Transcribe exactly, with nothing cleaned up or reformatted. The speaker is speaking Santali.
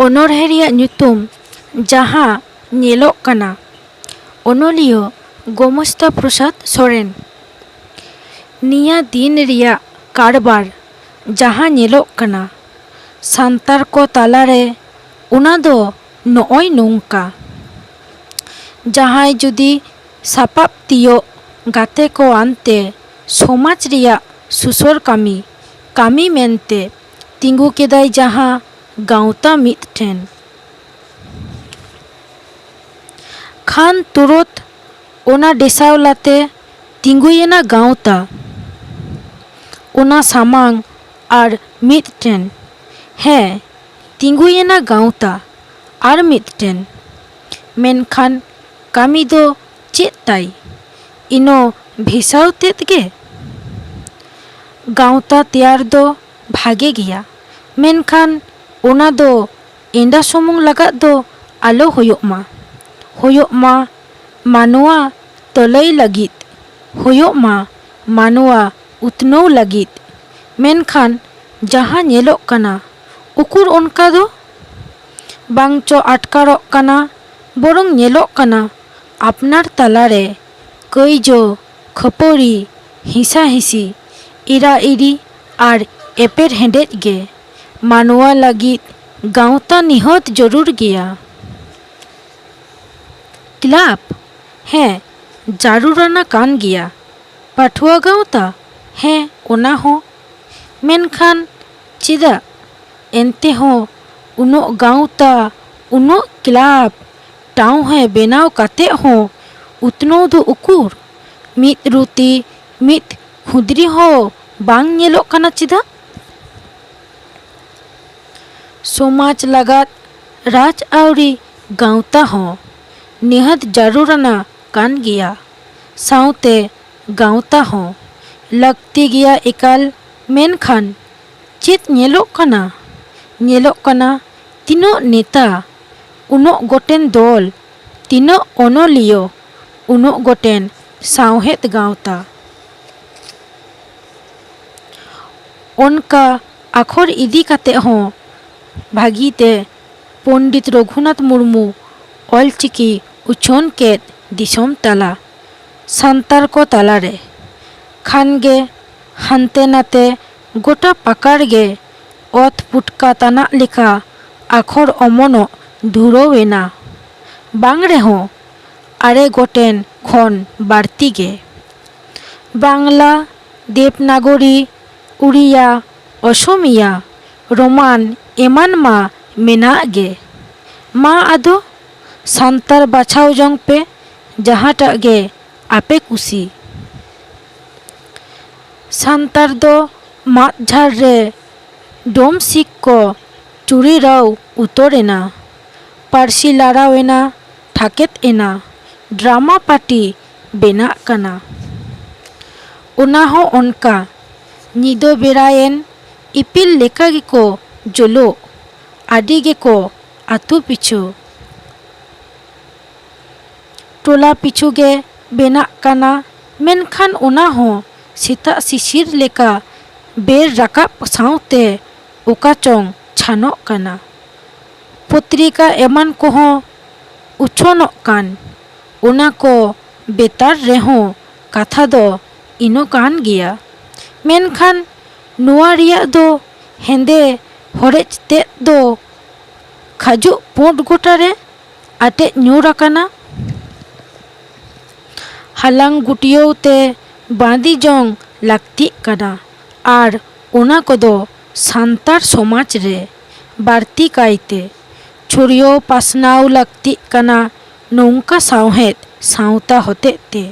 ᱚᱱᱚᱬᱦᱮ ᱨᱮᱭᱟᱜ ᱧᱩᱛᱩᱢ ᱡᱟᱦᱟᱸ ᱧᱮᱞᱚᱜ ᱠᱟᱱᱟ᱾ ᱚᱱᱚᱞᱤᱭᱟᱹ ᱜᱳᱢᱚᱥᱛᱟ ᱯᱨᱚᱥᱟᱫᱽ ᱥᱚᱨᱮᱱ᱾ ᱱᱤᱭᱟᱹ ᱫᱤᱱ ᱨᱮᱭᱟᱜ ᱠᱟᱨᱵᱟᱨ ᱡᱟᱦᱟᱸ ᱧᱮᱞᱚᱜ ᱠᱟᱱᱟ ᱥᱟᱱᱛᱟᱲ ᱠᱚ ᱛᱟᱞᱟᱨᱮ, ᱚᱱᱟ ᱫᱚ ᱱᱚᱜᱼᱚᱭ ᱱᱚᱝᱠᱟ᱾ ᱡᱟᱦᱟᱸᱭ ᱡᱩᱫᱤ ᱥᱟᱯᱟᱵ ᱛᱤᱭᱳᱜ ᱜᱟᱛᱮ ᱠᱚ ᱟᱱᱛᱮ ᱥᱚᱢᱟᱡᱽ ᱨᱮᱭᱟᱜ ᱥᱩᱥᱟᱹᱨ ᱠᱟᱹᱢᱤ, ᱠᱟᱹᱢᱤ ᱢᱮᱱᱛᱮ ᱛᱤᱸᱜᱩ ᱠᱮᱫᱟᱭ ᱡᱟᱦᱟᱸ ᱜᱟᱶᱛᱟ ᱢᱤᱫ ᱴᱷᱮᱱ᱾ ᱠᱷᱟᱱ ᱛᱩᱨᱚᱛ ᱚᱱᱟ ᱰᱮᱥᱟᱣᱞᱟᱛᱮ ᱛᱤᱸᱜᱩᱭᱮᱱᱟ ᱜᱟᱶᱛᱟ᱾ ᱚᱱᱟ ᱥᱟᱢᱟᱝ ᱟᱨ ᱢᱤᱫ ᱴᱷᱮᱱ, ᱦᱮᱸ, ᱛᱤᱸᱜᱩᱭᱮᱱᱟ ᱜᱟᱶᱛᱟ ᱟᱨ ᱢᱤᱫ ᱴᱷᱮᱱ᱾ ᱢᱮᱱᱠᱷᱟᱱ ᱠᱟᱹᱢᱤ ᱫᱚ ᱪᱮᱫ ᱛᱟᱭ? ᱤᱱᱟᱹ ᱵᱷᱮᱥᱟᱣ ᱛᱮᱫ ᱜᱮ᱾ ᱜᱟᱶᱛᱟ ᱛᱮᱭᱟᱨ ᱫᱚ ᱵᱷᱟᱜᱮ ᱜᱮᱭᱟ, ᱢᱮᱱᱠᱷᱟᱱ ᱚᱱᱟ ᱫᱚ ᱮᱸᱰᱟ ᱥᱩᱢᱩᱝ ᱞᱟᱜᱟᱫ ᱫᱚ ᱟᱞᱚ ᱦᱩᱭᱩᱜ ᱢᱟ᱾ ᱦᱩᱭᱩᱜ ᱢᱟ ᱢᱟᱱᱣᱟ ᱛᱟᱹᱞᱟᱹᱭ ᱞᱟᱹᱜᱤᱫ, ᱦᱩᱭᱩᱜ ᱢᱟ ᱢᱟᱱᱣᱟ ᱩᱛᱱᱟᱹᱣ ᱞᱟᱹᱜᱤᱫ᱾ ᱢᱮᱱᱠᱷᱟᱱ ᱡᱟᱦᱟᱸ ᱧᱮᱞᱚᱜ ᱠᱟᱱᱟ, ᱩᱠᱩᱨ ᱚᱱᱠᱟ ᱫᱚ? ᱵᱟᱝ ᱪᱚ ᱟᱴᱠᱟᱨᱚᱜ ᱠᱟᱱᱟ, ᱵᱚᱨᱚᱝ ᱧᱮᱞᱚᱜ ᱠᱟᱱᱟ ᱟᱯᱱᱟᱨ ᱛᱟᱞᱟᱨᱮ ᱠᱟᱹᱭᱡᱟᱹ, ᱠᱷᱟᱹᱯᱟᱹᱨᱤ, ᱦᱤᱥᱟᱹᱦᱤᱥᱤ, ᱤᱨᱟᱼᱤᱨᱤ ᱟᱨ ᱮᱯᱮᱨ ᱦᱮᱸᱰᱮᱡ ᱜᱮ᱾ ᱢᱟᱱᱣᱟ ᱞᱟᱹᱜᱤᱫ ᱜᱟᱶᱛᱟ ᱱᱤᱦᱟᱹᱛ ᱡᱟᱹᱨᱩᱲ ᱜᱮᱭᱟ᱾ ᱠᱞᱟᱵᱽ? ᱦᱮᱸ, ᱡᱟᱹᱨᱩᱲᱟᱱᱟ ᱠᱟᱱ ᱜᱮᱭᱟ᱾ ᱯᱟᱹᱴᱷᱩᱣᱟᱹ ᱜᱟᱶᱛᱟ? ᱦᱮᱸ, ᱚᱱᱟ ᱦᱚᱸ᱾ ᱢᱮᱱᱠᱷᱟᱱ ᱪᱮᱫᱟᱜ? ᱮᱱᱛᱮ ᱦᱚᱸ ᱩᱱᱟᱹᱜ ᱜᱟᱶᱛᱟ, ᱩᱱᱟᱹᱜ ᱠᱞᱟᱵᱽ, ᱴᱷᱟᱶᱦᱮ ᱵᱮᱱᱟᱣ ᱠᱟᱛᱮ ᱦᱚᱸ ᱩᱛᱱᱟᱹᱣ ᱫᱚ ᱩᱠᱩᱨ? ᱢᱤᱫ ᱨᱩᱛᱤ, ᱢᱤᱫ ᱠᱷᱩᱸᱫᱽᱨᱤ ᱦᱚᱸ ᱵᱟᱝ ᱧᱮᱞᱚᱜ ᱠᱟᱱᱟ ᱪᱮᱫᱟᱜ? ᱥᱚᱢᱟᱡᱽ ᱞᱟᱜᱟᱫ ᱨᱟᱡᱽ ᱟᱹᱣᱨᱤ ᱜᱟᱶᱛᱟ ᱦᱚᱸ ᱱᱤᱦᱟᱹᱛ ᱡᱟᱹᱨᱩᱲᱟᱱᱟ ᱠᱟᱱ ᱜᱮᱭᱟ᱾ ᱥᱟᱶᱛᱮ ᱜᱟᱶᱛᱟ ᱦᱚᱸ ᱞᱟᱹᱠᱛᱤ ᱜᱮᱭᱟ ᱮᱠᱟᱞ᱾ ᱢᱮᱱᱠᱷᱟᱱ ᱪᱮᱫ ᱧᱮᱞᱚᱜ ᱠᱟᱱᱟ? ᱧᱮᱞᱚᱜ ᱠᱟᱱᱟ ᱛᱤᱱᱟᱹᱜ ᱱᱮᱛᱟ, ᱩᱱᱟᱹᱜ ᱜᱚᱴᱮᱱ ᱫᱚᱞ, ᱛᱤᱱᱟᱹᱜ ᱚᱱᱚᱞᱤᱭᱟᱹ, ᱩᱱᱟᱹᱜ ᱜᱚᱴᱮᱱ ᱥᱟᱶᱦᱮᱫ ᱜᱟᱶᱛᱟ᱾ ᱚᱱᱠᱟ ᱟᱠᱷᱚᱨ ᱤᱫᱤ ᱠᱟᱛᱮ ᱦᱚᱸ ᱵᱷᱟᱹᱜᱤ ᱛᱮ ᱯᱚᱱᱰᱤᱛ ᱨᱚᱜᱷᱩᱱᱟᱛᱷ ᱢᱩᱨᱢᱩ ᱚᱞᱪᱤᱠᱤ ᱩᱪᱷᱟᱹᱱ ᱠᱮᱫ ᱫᱤᱥᱚᱢ ᱛᱟᱞᱟ ᱥᱟᱱᱛᱟᱲ ᱠᱚ ᱛᱟᱞᱟᱨᱮ᱾ ᱠᱷᱟᱱ ᱜᱮ ᱦᱟᱱᱛᱮ ᱱᱟᱛᱮ ᱜᱚᱴᱟ ᱯᱟᱠᱟᱲ ᱜᱮ ᱚᱛ ᱯᱩᱴᱠᱟ ᱛᱟᱱᱟᱜ ᱞᱮᱠᱟ ᱟᱠᱷᱚᱨ ᱚᱢᱚᱱᱚᱜ ᱫᱷᱩᱨᱟᱹᱣ ᱮᱱᱟ᱾ ᱵᱟᱝ ᱨᱮᱦᱚᱸ ᱟᱨᱮ ᱜᱚᱴᱮᱱ ᱠᱷᱚᱱ ᱵᱟᱹᱲᱛᱤ ᱜᱮ᱾ ᱵᱟᱝᱞᱟ, ᱫᱮᱵᱽᱱᱟᱜᱚᱨᱤ, ᱩᱲᱤᱭᱟ, ᱚᱥᱚᱢᱤᱭᱟ, ᱨᱳᱢᱟᱱ ᱮᱢᱟᱱ ᱢᱟ ᱢᱮᱱᱟᱜ ᱜᱮ᱾ ᱢᱟ ᱟᱫᱚ ᱥᱟᱱᱛᱟᱲ ᱵᱟᱪᱷᱟᱣ ᱡᱚᱝ ᱯᱮ, ᱡᱟᱦᱟᱸᱴᱟᱜ ᱜᱮ ᱟᱯᱮ ᱠᱩᱥᱤ᱾ ᱥᱟᱱᱛᱟᱲ ᱫᱚ ᱢᱟᱫ ᱡᱷᱟᱲ ᱨᱮ ᱰᱚᱢ ᱥᱤᱠ ᱠᱚ ᱪᱩᱨᱤ ᱨᱟᱣ ᱩᱛᱟᱹᱨ ᱮᱱᱟ᱾ ᱯᱟᱹᱨᱥᱤ ᱞᱟᱲᱟᱣ ᱮᱱᱟ, ᱴᱷᱟᱠᱮᱫ ᱮᱱᱟ, ᱰᱨᱟᱢᱟ ᱯᱟᱨᱴᱤ ᱵᱮᱱᱟᱜ ᱠᱟᱱᱟ᱾ ᱚᱱᱟ ᱦᱚᱸ ᱚᱱᱠᱟ, ᱧᱤᱫᱟᱹ ᱵᱮᱲᱟᱭᱮᱱ ᱤᱯᱤᱞ ᱞᱮᱠᱟ ᱜᱮᱠᱚ ᱡᱩᱞᱩᱜ, ᱟᱹᱰᱤ ᱜᱮᱠᱚ ᱟᱹᱛᱩ ᱯᱤᱪᱷᱩ᱾ ᱴᱚᱞᱟ ᱯᱤᱪᱷᱩ ᱜᱮ ᱵᱮᱱᱟᱜ ᱠᱟᱱᱟ, ᱢᱮᱱᱠᱷᱟᱱ ᱚᱱᱟ ᱦᱚᱸ ᱥᱮᱛᱟᱜ ᱥᱤᱥᱤᱨ ᱞᱮᱠᱟ ᱵᱮᱨ ᱨᱟᱠᱟᱵ ᱥᱟᱶᱛᱮ ᱚᱠᱟ ᱪᱚᱝ ᱪᱷᱟᱱᱚᱜ ᱠᱟᱱᱟ᱾ ᱯᱚᱛᱨᱤᱠᱟ ᱮᱢᱟᱱ ᱠᱚᱦᱚᱸ ᱩᱪᱷᱟᱹᱱᱚᱜ ᱠᱟᱱ, ᱚᱱᱟ ᱠᱚ ᱵᱮᱛᱟᱨ ᱨᱮᱦᱚᱸ ᱠᱟᱛᱷᱟ ᱫᱚ ᱤᱱᱟᱹ ᱠᱟᱱ ᱜᱮᱭᱟ᱾ ᱢᱮᱱᱠᱷᱟᱱ ᱱᱚᱣᱟ ᱨᱮᱭᱟᱜ ᱫᱚ ᱦᱮᱸᱫᱮ ᱦᱚᱲᱮᱡ ᱛᱮᱫ ᱫᱚ ᱠᱷᱟᱹᱡᱩᱜ ᱯᱩᱸᱰ ᱜᱚᱴᱟ ᱨᱮ ᱟᱴᱮᱫ ᱧᱩᱨ ᱟᱠᱟᱱᱟ᱾ ᱦᱟᱞᱟᱝ ᱜᱩᱴᱭᱟᱹᱣ ᱛᱮ ᱵᱟᱸᱫᱤ ᱡᱚᱝ ᱞᱟᱹᱠᱛᱤᱜ ᱠᱟᱱᱟ ᱟᱨ ᱚᱱᱟ ᱠᱚᱫᱚ ᱥᱟᱱᱛᱟᱲ ᱥᱚᱢᱟᱡᱽ ᱨᱮ ᱵᱟᱹᱲᱛᱤ ᱠᱟᱭᱛᱮ ᱪᱷᱩᱲᱭᱟᱹᱣ ᱯᱟᱥᱱᱟᱣ ᱞᱟᱹᱠᱛᱤᱜ ᱠᱟᱱᱟ᱾ ᱱᱚᱝᱠᱟ ᱥᱟᱶᱦᱮᱫ ᱥᱟᱶᱛᱟ ᱦᱚᱛᱮᱡ ᱛᱮ